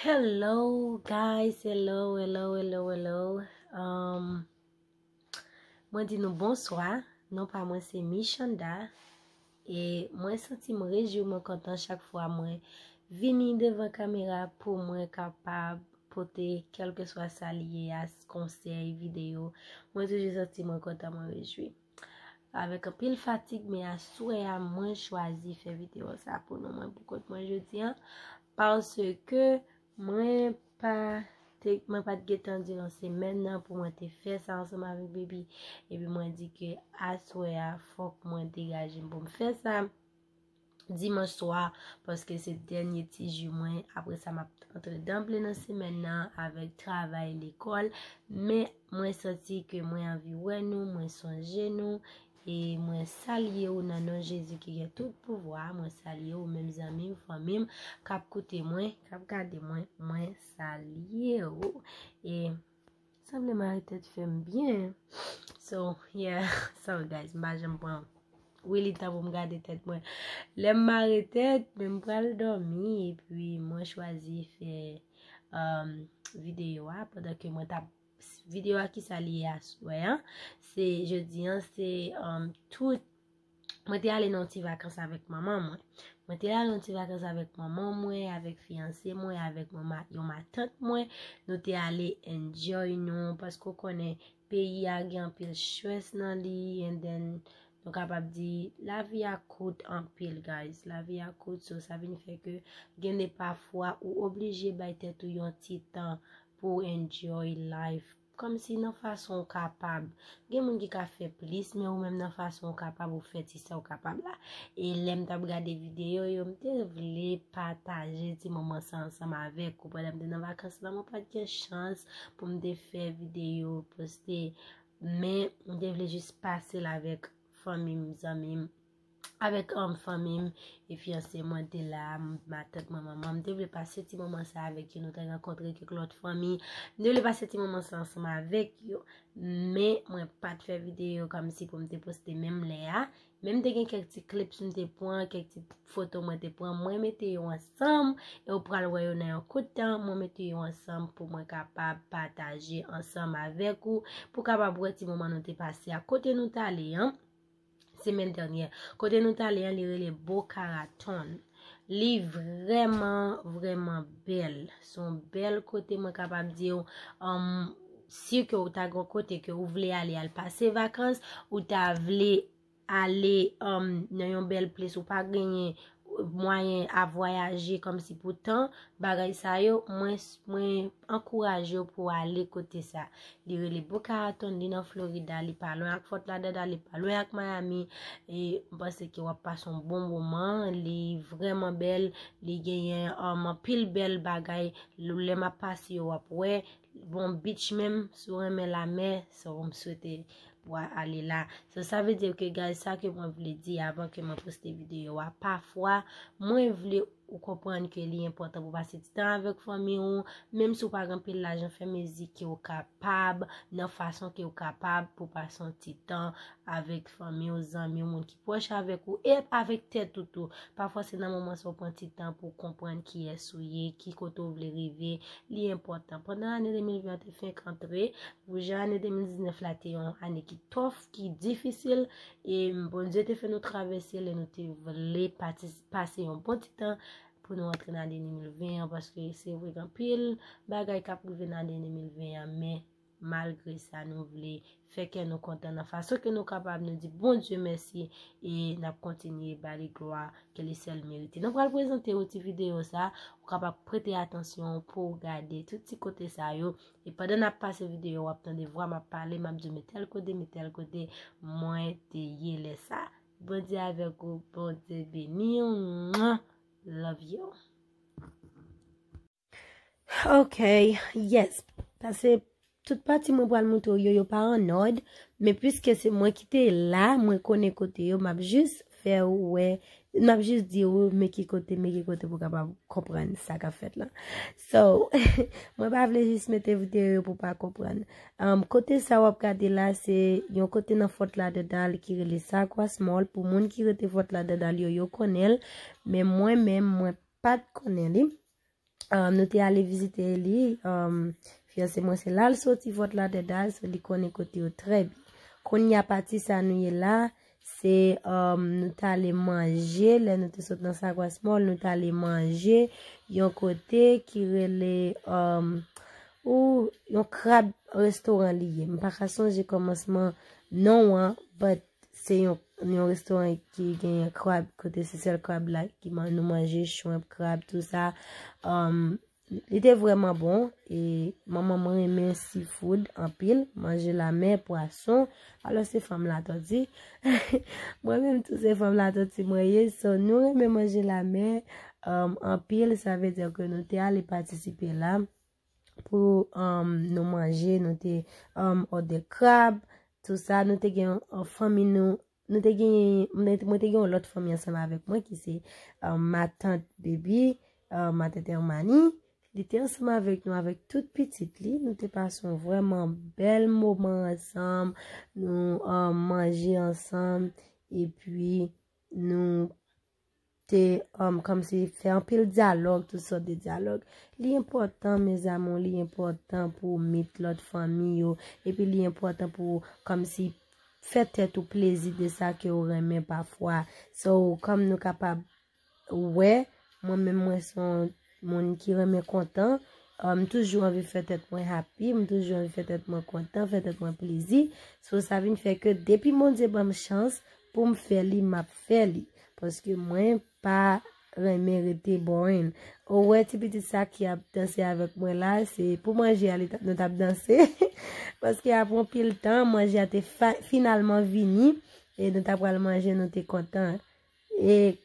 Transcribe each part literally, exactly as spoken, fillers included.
Hello guys, hello, hello, hello, hello. Um, mwen di nou bonswa. Non pa mwen se Michanda. E mwen santi m rejwi, mwen kontan chak fwa mwen vini devan kamera pou mwen kapab pote kèlkeswa sa li ye a, konsèy, videyo. Mwen toujou santi mwen kontan, mwen rejwi. Avèk anpil fatig, men aswè a mwen chwazi fè videyo sa pou nou, mwen pou kont mwen jodi an, paske mwen pa te, mwen pa t gen tan diran semèn nan pou mwen te fè sa ansanm avèk baby. Epi mwen di ke aswè a fòk mwen degaje m pou m fè sa dimanch swa, paske se dènye ti jou mwen. Apre sa, m ap antre danble nan semèn nan avèk travay, lekòl. Men mwen santi ke mwen anvi wè nou, mwen sonje nou. E mwen salye w nan non Jezi ki gen tout pouvwa. Mwen salye w, menm zanmi m, fanmi m, k ap koute mwen, k ap gade mwen, mwen salye w. E sanble mare tèt fè m byen. So, yeah, sorry guys, m pa janm pran really tan pou m gade tèt mwen. Lè m mare tèt, men m pral dòmi, epi mwen chwazi fè um, videyo a, pandan ke mwen t ap, videyo a ki sa li ye aswè an, se jodi an, se um, tout, mwen te ale nan yon ti vakans avèk manman mwen. Mwen te ale nan yon ti vakans avèk manman mwen, avèk fiyanse mwen, avèk yon ma-, yon matant mwen. Nou te ale enjoy nou, paske w konnen peyi a gen anpil stress nan li, and then nou kapab di lavi a kout anpil, guys. Lavi a kout, so sa vin fè ke gen de pafwa ou oblije bay tèt ou yon ti tan pou enjoy life. Kòmsi nan fason w kapab. Gen moun ki ka fè plis, men ou menm nan fason w kapab, ou fè ti sa w kapab la. E lè m t ap gade videyo yo, m te vle pataje ti moman sa ansanm avèk ou. Pandan m te nan vakans la, mwen pa t gen chans pou m te fè videyo, poste, men m te vle jis pase l avèk fanmi m, zanmi m, avèk um, fanmi m, e fiyanse mwen te la, m, matant mwen, manman m, m te vle pase ti moman sa avèk yo, nou te rankontre kèk lòt fanmi, m te vle pase ti moman sa ansanm avèk yo, men mwen pa t fè videyo kòmsi pou m te poste menm lè a, men m te gen kèk ti clips m te pran, kèk ti foto mwen te pran, mwen mete yo ansanm, e w pral wè yo nan yon kout tan, mwen mete yo ansanm pou mwen kapab pataje ansanm avèk ou, pou kapab wè ti moman nou te pase a, kote nou t ale an. Semèn dènyè. Kote nou t ale an, li rele Boca Raton. Li vrèman, vrèman bèl. Se yon bèl kote, mwen kapab di w, um, si ke w ta gen yon kote ke ou vle ale, al pase vakans, ou ta vle ale um, nan yon bèl plis, ou pa genyen mwayen a vwayaje kòmsi pou tan, bagay sa yo, mwen, mwen ankouraje w pou w ale kote sa. Li rele Boca Raton, li nan Florida, li pa lwen ak Fort Lauderdale, li pa lwen ak Miami. E m panse ke w ap pase yon bon moman, li vrèman bèl, li genyen um, anpil bèl bagay. Lè m ap pase yo, w ap wè. Bon, beach menm, si w renmen lamè, so m swete w a- ale la. So, sa vle di ke, guys, sa ke mwen vle di avan ke mwen poste videyo a, pafwa, mwen vle ou konprann ke li enpòtan pou pase ti tan avèk fanmi w, menm si w pa gen anpil lajan, fè mezi ke w kapab, nan fason ke w kapab pou pase yon ti tan avèk fanmi w, zanmi w, moun ki pwòch avèk ou, e avèk tèt ou tou. Pafwa, se nan moman sa w pran ti tan pou w konprann kiyès ou ye, ki kote w vle rive, li enpòtan. Pandan ane de mil ven an te fenk antre, pou jan ane de mil diznèf la te yon ane ki tough, ki difisil, e Bondye te fè nou travèse l e nou te vle pati- pase yon bon ti tan pou nou antre nan ane de mil ven an, paske se vre gen anpil bagay k ap rive nan ane de mil ven an, men malgre sa, nou vle fè kè nou kontan nan fason ke nou kapab, nou di Bondye mèsi e n ap kontinye ba li glwa ke li sèl merite. Nou pral prezante w ti videyo sa, ou kapab prete atansyon pou w gade tout ti kote sa yo. E pandan n ap pase videyo, w ap tande vwa m ap pale, m ap di w, "Men tèl kote, men tèl kote, mwen te ye lè sa." Bondye avèk ou, Bondye beni w. Mwa! Love you. Ok, yes. Pase tout pati mwen pral montre w yo, yo pa an òd, men piske se mwen ki te la, mwen konnen kote yo, m ap jis fè w wè, m ap jis di w men ki kote, men ki kote pou w kapab konprann sa k ap fèt la. So, mwen pa vle jis mete videyo yo pou w pa konprann. Um, kote sa w ap gade la, se yon kote nan Fort Lauderdale ki rele Sagwas Mall. Pou moun ki rete Fort Lauderdale yo, yo konnen l, men mwen menm, mwen pa t konnen li. Um, nou te ale vizite li. Um, fiyanse mwen se la l soti Fort Lauderdale, so li konnen kote yo trè byen. Kounye a pati sa nou ye la, se um, nou t ale manje, lè nou te sot nan Sagwa Mall, nou t ale manje yon kote ki rele um, ou yon krab restoran li ye. M pa ka sonje kòmansman non an, but se yon, yon restoran ki genyen krab, kote se sèl krab la ki man, nou manje, shrimp, krab, tou sa. Um, li te vrèman bon, e manman mwen renmen seafood anpil, manje lamè, pwason. Alò se fanm latòti. Mwen menm tou se fanm latòti mwen ye, so nou renmen manje lamè um, anpil, sa vle di ke nou te ale patisipe la pou um, nou manje, nou te um, òde krab, tou sa, nou te gen uh, fanmi nou, nou te gen, mwen te gen yon lòt fanmi ansanm avèk mwen ki se um, matant Baby, um, matant Hermani, li te ansanm avèk nou, avèk tout pitit li, nou te pase yon vrèman bèl moman ansanm, nou um, manje ansanm, epi nou te um, kòmsi fè anpil dyalòg, tout sòt de dyalòg. Li enpòtan, mes amours, li enpòtan pou w meet lòt fanmi yo, epi li enpòtan pou w kòmsi fè tèt ou plezi de sa ke w renmen pafwa. So, kòm nou kapab wè, mwen menm mwen se yon moun ki renmen kontan, uh, m toujou anvi fè tèt mwen happy, m toujou anvi fè tèt mwen kontan, fè tèt mwen plezi. So, sa vin fè ke depi Bondye ban m chans pou m fè li, m ap fè li. Paske mwen pa renmen rete boring. Ou wè ti pitit sa ki ap danse avèk mwen la, se pou manje a li t ap, nou t ap danse. Paske apre anpil tan, manje a te fa, finalman vini, e nou t ap pral manje, nou te kontan. E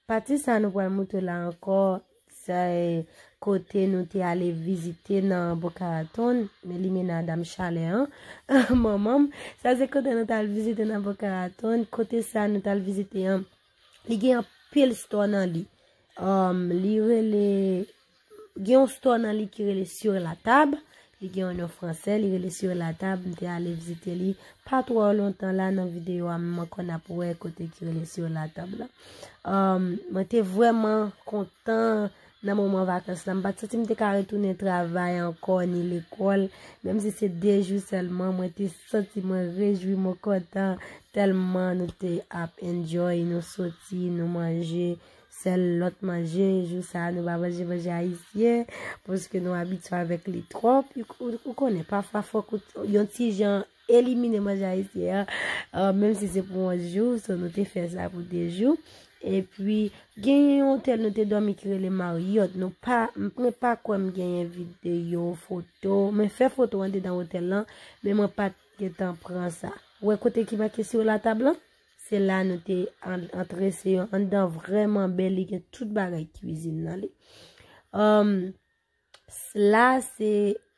pati sa nou pral montre la ankò, se kote nou te ale vizite nan Boca Raton, men li mennen a dam chalè an, manman m. Sa se kote nou t al vizite nan Boca Raton. Kote sa nou t al vizite an, li gen anpil store nan li. Um, li rele, gen yon store nan li ki rele Sur la Table. Li gen yon non fransè, li rele Sur la Table. M te ale vizite li pa twò lontan la nan videyo a, mwen konn ap wè kote ki rele Sur la Table la. Um, mwen te vrèman kontan nan moman vakans la. M pa t santi m te ka retounen travay ankò, ni lekòl. Menm si se de jou sèlman, mwen te santi mwen rejwi, mwen kontan tèlman nou te ap enjoy, nou soti, nou manje. Sèl lòt manje, jou sa a, nou pa manje manje ayisyen, paske nou abitye avèk li twòp. Ou, ou, ou konnen, pafwa fòk ou, yon ti jan elimine manje ayisyen an, uh, menm si se pou yon jou, so nou te fè sa pou de jou. Epi, gen yon otèl nou te dòmi ki rele Marriott. Nou pa, mwen pa kwè m genyen videyo, foto. Mwen fè foto anndedan otèl lan, men mwen pa t gentan pran sa. Ou wè kote ki make Sur la Table lan? Se la nou te an, antre, se yon anndan vrèman bèl, li gen tout bagay kwizin nan li. Um, la, se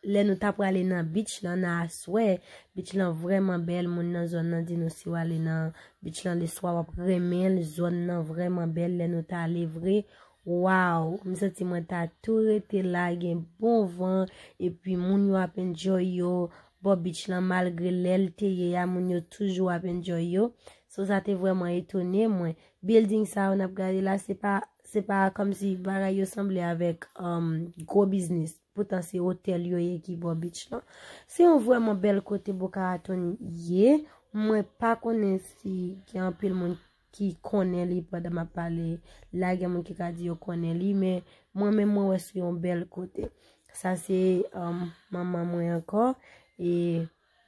lè nou ta prale nan beach lan, nan aswè. Beach lan vrèman bèl, moun nan zòn nan di nou si w ale nan beach lan leswa, w ap renmen l, zòn nan vrèman bèl, lè nou ta ale vre. Waw, m santi mwen ta tou rete la, gen bon van, epi moun yo ap enjoy yo bò beach lan, malgre lè l te ye a, moun yo toujou ap enjoy yo. So, sa te vrèman etone mwen. Building sa yo n ap gade la, se pa, se pa kòmsi bagay yo sanble avèk, um, gwo biznis. Poutan se otèl yo ye ki bò beach lan. Se yon vrèman bèl kote Boca Raton ye. Mwen pa konnen si gen anpil moun ki konnen li pandan m ap pale la, gen moun ki ka di yo konnen li, men mwen menm mwen wè se yon bèl kote. Sa se, um, manman mwen ankò, e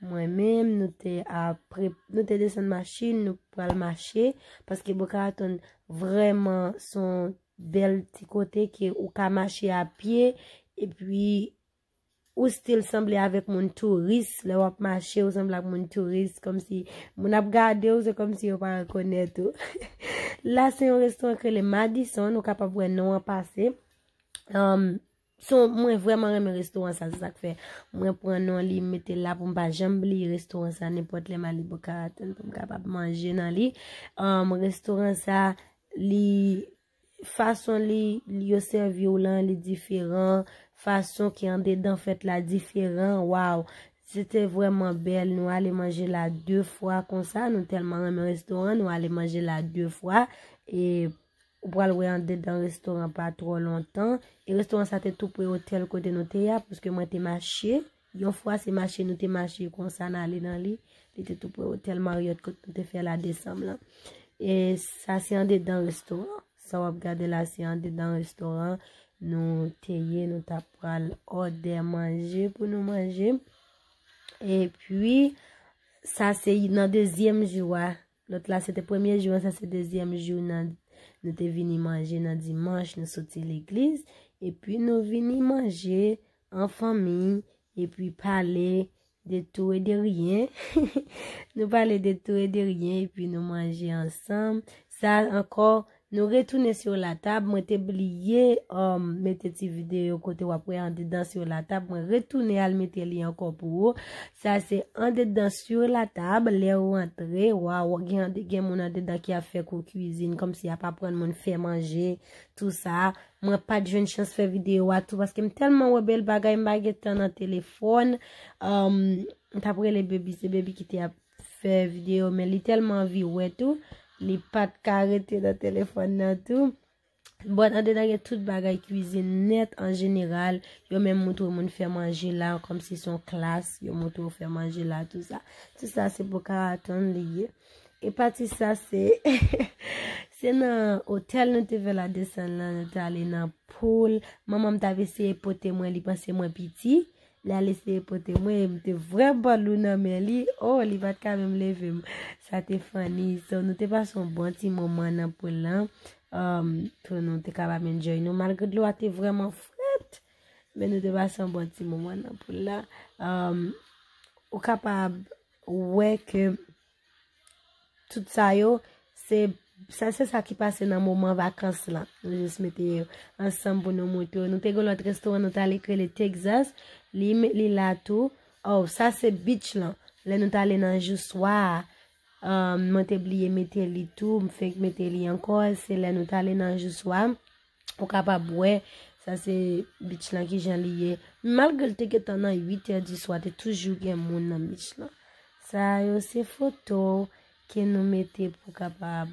mwen menm, nou te apre, nou te desann machin, nou pral mache, paske Boca Raton vrèman se yon bèl ti kote ke ou ka mache a pye, epi ou still sanble avèk moun touris, lè w ap mache, ou sanble ak moun touris, kòmsi moun ap gade w, se kòmsi yo pa rekonèt ou. La, se yon restoran ki rele Madison, ou kapab wè non an pase. Um, so, mwen vrèman renmen restoran sa, se sa k fè mwen pran non li, m mete l la pou m pa janm bliye restoran sa, nenpòt lè m ale Boca Raton pou m kapab manje nan li. Um, restoran sa, li, fason li, li yo sèvi w lan, li diferan, fason ki andedan fèt la diferan, waw, se te vrèman bèl, nou ale manje la de fwa konsa, nou tèlman renmen restoran, nou ale manje la de fwa, e Ou pral wè andedan restoran pa twò lontan. E restoran sa te tou pre otèl kote nou te ye a, paske mwen te mache. Yon fwa se mache nou te mache konsa n ale nan li. Li te tou pre otèl Marriott kote nou te fè la desanm lan. E sa se andedan restoran. Sa w ap gade la se andedan restoran. Nou te ye, nou t ap pral òdè manje pou nou manje. Epi, sa se nan dezyèm jou a. Lòt la se te premye jou an, sa se dezyèm jou nan, nou te vini manje nan dimanch, nou soti legliz, epi nou vini manje an fanmi, epi pale de tou e de ryen. Nou pale de tou e de ryen, epi nou manje ansanm. Sa ankò, nou retounen sur la table. Mwen te bliye, um, mete ti videyo kote w ap wè andedan sur la table. Mwen retounen al mete li ankò pou ou. Sa se andedan sur la table. Lè ou antre, waw, gen, gen moun andedan ki ap fè kou kwizin, kòmsi y ap aprann moun fè manje, tou sa. Mwen pa t jwenn chans fè videyo a tou, paske m tèlman wè bèl bagay, m pa gen tan nan telefòn. Um, m t ap rele Baby, se Baby ki te ap fè videyo, men li tèlman anvi wè tou, li pa t ka rete nan telefòn nan tou. Bon, andedan gen tout bagay kwizin nèt an jeneral. Yo menm moutre moun fè manje la, kòmsi se yon klas, yo moutre w fè manje la, tou sa. Tou sa se pou Karaton li ye. E pati sa se, se nan otèl nou te fè la desanm lan, nou te ale nan pool. Manman m t ap eseye pote mwen, li panse mwen piti. Li al eseye pote mwen, e m te vrèman lou nan men li. Oh, li pa t ka menm leve m. Sa te funny. So, nou te pase yon bon ti moman nan pool lan. Um, pou nou te kapab enjoy nou. Malgre dlo a te vrèman frèt, men nou te pase yon bon ti moman nan pool la. Um, ou kapab wè ke tout sa yo, se sa, se sa ki pase nan moman vakans lan. Nou jis mete yo ansanm pou nou moutre yo. Nou te gen lòt restoran, nou t ale ki rele Texas. Li, li la tou. Oh, sa se beach lan. Lè nou t ale nan jou swa a, um, mwen te bliye mete li tou, m fenk mete li ankò. Se lè nou t ale nan jou swa. Ou kapab wè, sa se beach lan ki jan li ye. Malgre l te gentan nan uit è di swa, te toujou gen moun nan beach lan. Sa yo se foto ke nou mete pou kapab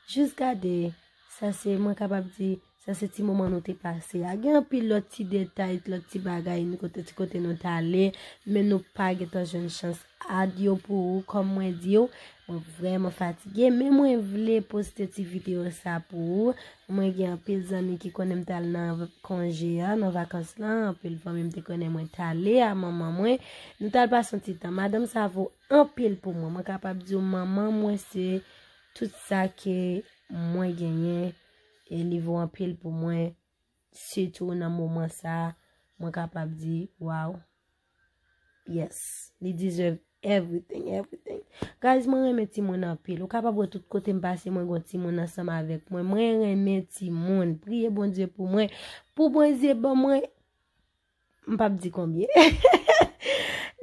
jis gade. Sa se, mwen kapab di, sa se ti moman nou te pase a. Gen anpil lòt ti detay, lòt ti bagay, nou kote, ti kote nou t ale, men nou pa gentan jwenn chans add yo pou ou, kòm mwen di w, mwen vrèman fatige, men mwen vle poste ti videyo sa pou ou. Mwen gen anpil zanmi ki konnen m t al nan konje a, nan vakans lan, anpil fanmi m te konnen mwen t ale a manman mwen. Nou t al pase yon ti tan. Madanm sa vo anpil pou mwen. Mwen kapab di w manman mwen se tout sa ke mwen genyen, e li vo anpil pou mwen, sitou nan moman sa, mwen kapab di, wow. Yes, li deserve everything, everything. Guys, mwen renmen timoun anpil. Ou kapab wè tout kote m pase, mwen gon timoun ansanm avèk mwen. Mwen renmen timoun. Priye Bondye pou mwen. Pou Bondye ban mwen, m p ap di konbyen.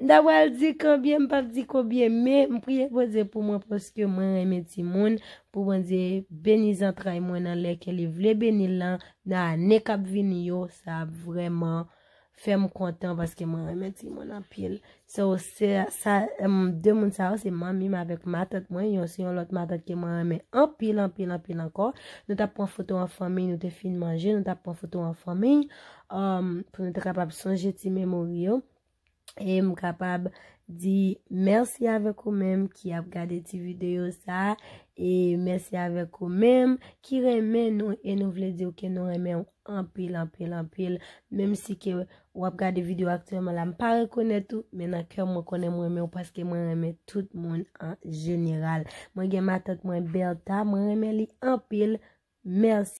M ta pral di konbyen, m p ap di konbyen, men m priye Bondye pou mwen paske mwen renmen timoun. Pou Bondye beni zantray mwen nan lè ke li vle beni l lan, nan ane k ap vini yo, sa ap vrèman fè m kontan paske mwen renmen timoun anpil. So, se sa, em, de moun sa yo, se manmi m avèk matant mwen, yon, se yon lòt matant ke mwen renmen anpil, anpil, anpil ankò. Nou t ap pran foto an fanmi, nou te fin manje, nou t ap pran foto an fanmi, um, pou nou te kapab sonje ti memori yo. E m kapab di mèsi avèk ou menm ki ap gade ti videyo sa, e mèsi avèk ou menm ki renmen nou, e nou vle di w ke nou renmen w anpil, anpil, anpil. Menm si ke w ap gade videyo aktyèlman la, m pa rekonèt ou, men nan kè m, mwen konnen m renmen w paske mwen renmen tout moun an jeneral. Mwen gen matant mwen Bertha, mwen renmen li anpil. Mèsi.